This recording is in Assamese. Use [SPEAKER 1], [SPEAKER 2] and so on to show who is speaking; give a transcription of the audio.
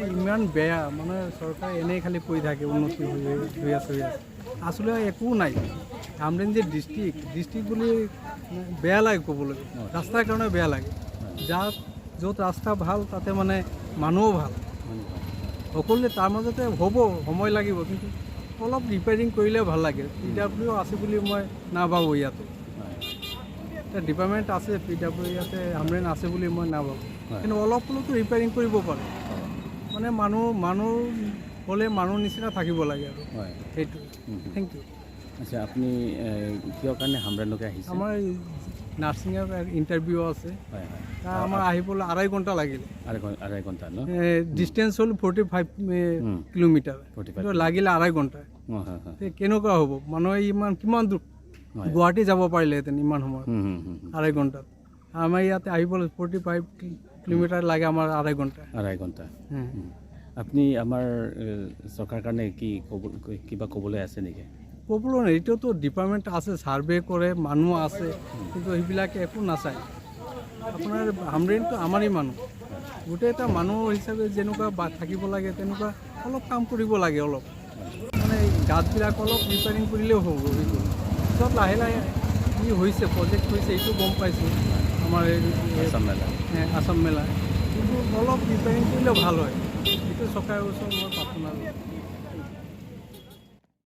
[SPEAKER 1] এই ইমান বেয়া, মানে চৰকাৰে এনেই খালি কৈ থাকে উন্নতি হৈ হৈ আছে, হৈ আছে, আচলতে একো নাই। হামৰেণ যে ডিষ্ট্ৰিক্ট, ডিষ্ট্ৰিক্ট বুলি বেয়া লাগে ক'বলৈ, ৰাস্তাৰ কাৰণে বেয়া লাগে। যাৰ য'ত ৰাস্তা ভাল, তাতে মানে মানুহো ভাল সকলোৱে। তাৰ মাজতে হ'ব, সময় লাগিব, কিন্তু অলপ ৰিপেয়াৰিং কৰিলে ভাল লাগে। পিডাব্লিউ আছে বুলি মই নাভাবোঁ ইয়াতে। এতিয়া ডিপাৰ্টমেণ্ট আছে, পিডাব্লিউ ইয়াতে হামৰেণ আছে বুলি মই নাভাবোঁ। কিন্তু অলপ হ'লেওতো ৰিপেয়াৰিং কৰিব পাৰে। মানে মানুহ মানুহ হ'লে মানুহ নিচিনা থাকিব লাগে আৰু সেইটো। Thank U.
[SPEAKER 2] আচ্ছা, আপুনি কিয় কাৰণে হামৰেণলৈকে আহিছে?
[SPEAKER 1] আমাৰ নাৰ্ছিঙৰ ইণ্টাৰভিউ আছে।
[SPEAKER 2] হয় হয়
[SPEAKER 1] তাৰ আমাৰ আহিবলৈ আঢ়াই ঘণ্টা লাগিলে।
[SPEAKER 2] আঢ়ৈ ঘণ্টা ন?
[SPEAKER 1] ডিষ্টেঞ্চ হ'ল 45 কিলোমিটাৰ।
[SPEAKER 2] 45।
[SPEAKER 1] কিন্তু লাগিলে আঢ়াই ঘণ্টা।
[SPEAKER 2] অঁ, হয় হয়
[SPEAKER 1] তে কেনেকুৱা হ'ব? মানুহে ইমান কিমান দূৰ গুৱাহাটী যাব পাৰিলেহেঁতেন ইমান সময়ত
[SPEAKER 2] হুম, হুম, হুম, হুম।
[SPEAKER 1] আঢ়াই ঘণ্টাত। আমাৰ ইয়াতে আহিবলৈ 45 কিলোমিটাৰ লাগে আমাৰ আঢ়াই ঘণ্টা।
[SPEAKER 2] আঢ়াই ঘণ্টা। আপুনি আমাৰ চৰকাৰৰ কাৰণে কি ক'ব, কিবা ক'বলৈ আছে নেকি?
[SPEAKER 1] ক'বলৈ নাই। এতিয়াতো ডিপাৰ্টমেণ্ট আছে, ছাৰ্ভে কৰে, মানুহ আছে, কিন্তু সেইবিলাকে একো নাচায়। আপোনাৰ হামৰেণটো আমাৰেই মানুহ, গোটেই এটা মানুহ হিচাপে যেনেকুৱা বা থাকিব লাগে, তেনেকুৱা অলপ কাম কৰিব লাগে। অলপ মানে গাঁতবিলাক অলপ ৰিপেয়াৰিং কৰিলেও হ'ব। সেইটো চব লাহে লাহে কি হৈছে, প্ৰজেক্ট হৈছে, এইটো গম পাইছোঁ আমাৰ এই
[SPEAKER 2] আছাম মেলা।
[SPEAKER 1] আছাম মেলা, কিন্তু অলপ ৰিপেয়াৰিং কৰিলেও ভাল হয়। এইটো চৰকাৰৰ ওচৰত মই প্ৰাৰ্থনা কৰোঁ।